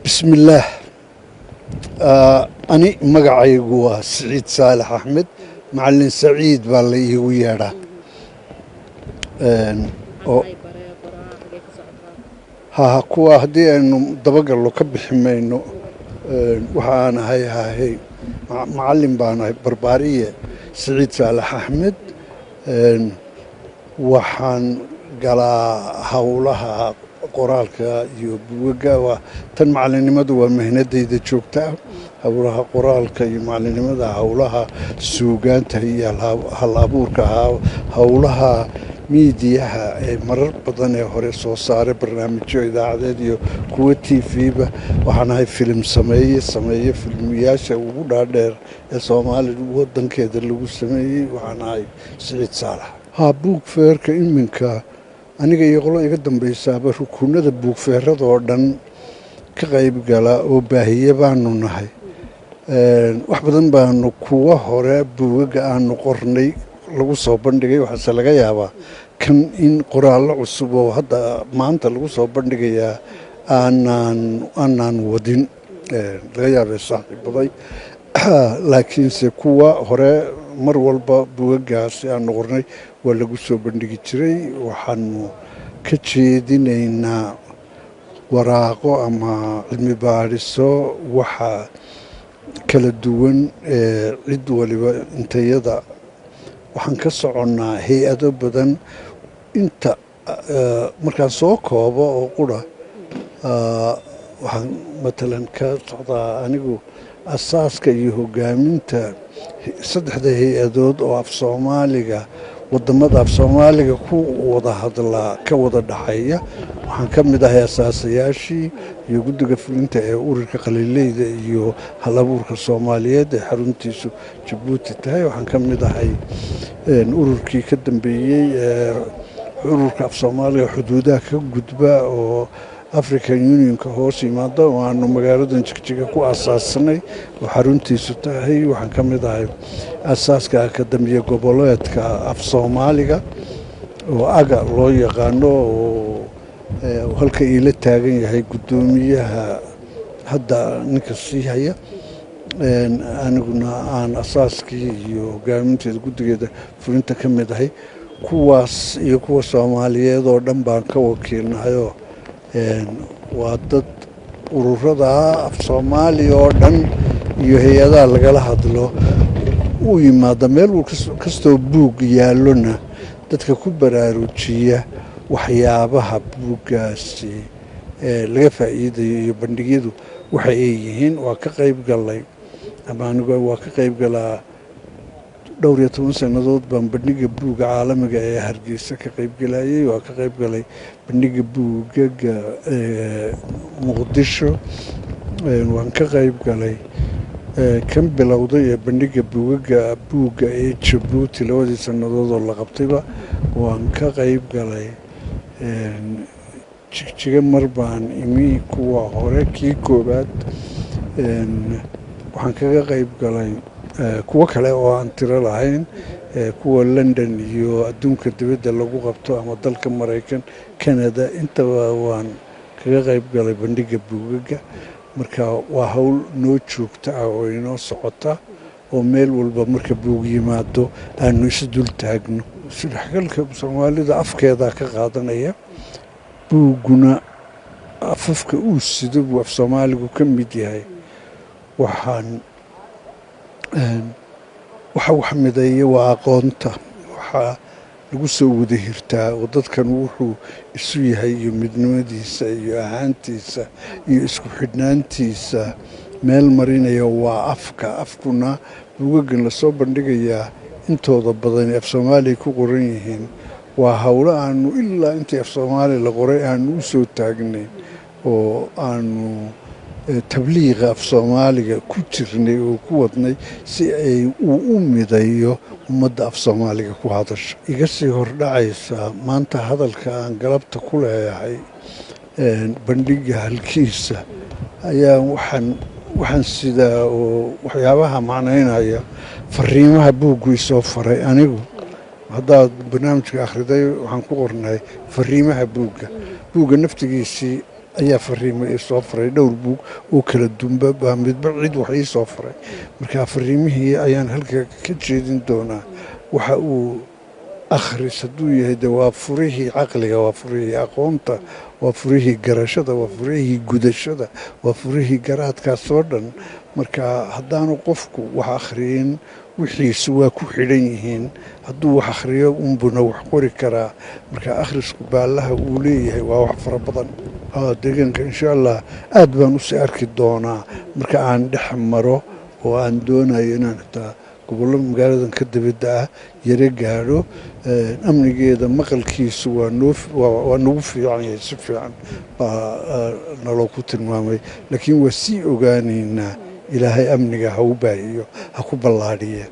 Bismillaah. Ani magacaygu waa Siciid Saalax Axmed, Macalin Saciid baa la iigu yeedhaa. Oo ha kuwa haddii aynu dabagallo ka bixi mayno. Waxa aan ahay hahey macalin baan ahay, barbaariye Siciid Saalax Axmed. Waxaan galaa howlaha qoraalka iyo buugaga. Waa tan macalinimadu waa mihnadayda joogta ah, howlaha qoraalka iyo macalinimada, howlaha suugaanta iyo hal abuurka, howlaha miidiyaha ee marar badan ee hore soo saaray barnaamijyo idaacadeed iyo kuwo TV-ba. Waxaan ahay filim sameeye, sameeye filmiyaasha ugu dhaadheer ee Soomaali wadankeeda lagu sameeyey. Waxaan ahay Siciid Saalax. Haa, buug fair-ka iminka aniga iyo qolo iga dambaysaaba rukunada buug fair-ada oo dhan ka qayb gala oo baahiye baanu nahay. Wax badan baanu kuwa hore buugaga aanu qornay lagu soo bandhigay. Waxaase laga yaabaa kan in qoraallo cusub oo hadda maanta lagu soo bandhigayaa aanaan wadin, laga yaabay saaxiibaday, laakiinse kuwa hore mar walba buugagaasi aanu qornay waa lagu soo bandhigi jiray. Waxaanu ka jeedinaynaa waraaqo ama cilmi baadhiso waxa kala duwan ee cid waliba intayada. Waxaan ka soconnaa hay-ado badan. Inta markaan soo koobo oo qura, waxaan matalan ka socdaa anigu asaaska iyo hogaaminta saddexda hay-adood oo af Soomaaliga wadamada af Soomaaliga ku wada hadlaa ka wada dhaxeeya. Waxaan ka mid ahay asaasayaashii iyo guddiga fulinta ee Ururka Qalileyda iyo Hal-abuurka Soomaaliyeed ee xaruntiisu Jabuuti tahay. Waxaan ka mid ahay ururkii ka dambeeyey ee ururka af Soomaaliga xuduudaha ka gudba oo African Unionka hoos yimaada oo aanu magaaladan Jigjiga ku asaasnay oo xaruntiisu tahay. Waxaan ka mid ahay asaaska Akademiya Goboleedka af Soomaaliga oo AGA loo yaqaano, oo halka iila taagan yahay guddoomiyaha hadda ninka sii haya, aniguna aan asaaskii iyo hogaaminteeda guddigeeda fulinta ka mid ahay. Kuwaas iyo kuwa Soomaaliyeed oo dhan baan ka wakiilnahayoo waa dad ururada af Soomaaliya oo dhan iyo hay-adaha lagala hadlo u yimaada. Meel kastoo buug yaallona dadka ku baraarujiya waxyaabaha buuggaasi laga faa'iidayo iyo bandhigyadu waxa ay yihiin. Waa ka qayb galay ama anigu waa ka qayb galaa. Dhowr iyo toban sannadood baan bandhiga buugga caalamiga ee Hargeysa ka qaybgalayay. Waa ka qayb galay bandhiga buugaga Muqdisho. Waan ka qayb galay kan bilowday ee bandhiga buugaga buugga ee Jabuuti 2dii sannadood oo la qabtayba waan ka qayb galay. Jigjiga mar baan imi, kuwa hore kii koowaad waxaan kaga qayb galay. Kuwo kale oo aan tiro lahayn, kuwa London iyo adduunka dibadda lagu qabto ama dalka Maraykan, Canada, intaba waan kaga qayb galay bandhiga buugaga. Marka waa hawl noo joogta ah oo inoo socota oo meel walba marka buug yimaado aanu isu dul taagno. Isdhexgalka Soomaalida afkeedaa ka qaadanaya. Buugguna afafka uu sido buu af Soomaaligu ka mid yahay. Waxaan waxa wax mideeya waa aqoonta. Waxaa lagu soo wada hirtaa oo dadkan wuxuu isu yahay iyo midnimadiisa iyo ahaantiisa iyo isku xidhnaantiisa meel marinaya waa afka. Afkuna buugagan lasoo bandhigayaa intooda badan af Soomaaliya ku qoran yihiin. Waa howlo aanu ilaa intii af Soomaaliya la qoray aanu u soo taagnay oo aanu tabliiqa af Soomaaliga ku jirnay oo ku wadnay si ay uu u midayo ummadda af Soomaaliga ku hadasha. Iga sii hordhacaysa maanta hadalka aan galabta ku leeyahay bandhiga halkiisa ayaa waxaan sidaa oo waxyaabaha macnaynaya fariimaha buuggu isoo faray. Anigu haddaad barnaamijka akhriday, waxaan ku qornay fariimaha buugga. Buugga naftigiisii Ayaa fariimo ii soo faray, dhowr buug oo kala dunba baa midba cid wax ii soo faray. Marka fariimihii ayaan halka ka jeedin doonaa. Waxa uu akhris hadduu yahay de waa furihii caqliga, waa furihii aqoonta, waa furihii garashada, waa furihii gudashada, waa furihii garaadkaas oo dhan. Marka haddaanu qofku wax akhriyin, wixiisu waa ku xidhan yihiin. Hadduu wax akhriyo unbuna wax qori karaa. Marka akhrisku baallaha uu leeyahay waa wax fara badan. Deegaanka insha Allah aad baan usii arki doonaa marka aan dhex maro, oo aan doonayo inaan xitaa gobollo magaaladan ka dibadda ah yaro gaadho. Amnigeeda maqalkiisu waa noo waa nagu fiican yahay, si fiican baa naloo ku tilmaamay, laakiin waa sii ogaanaynaa. Ilaahay amniga ha u baahiyo, ha ku ballaadhiye.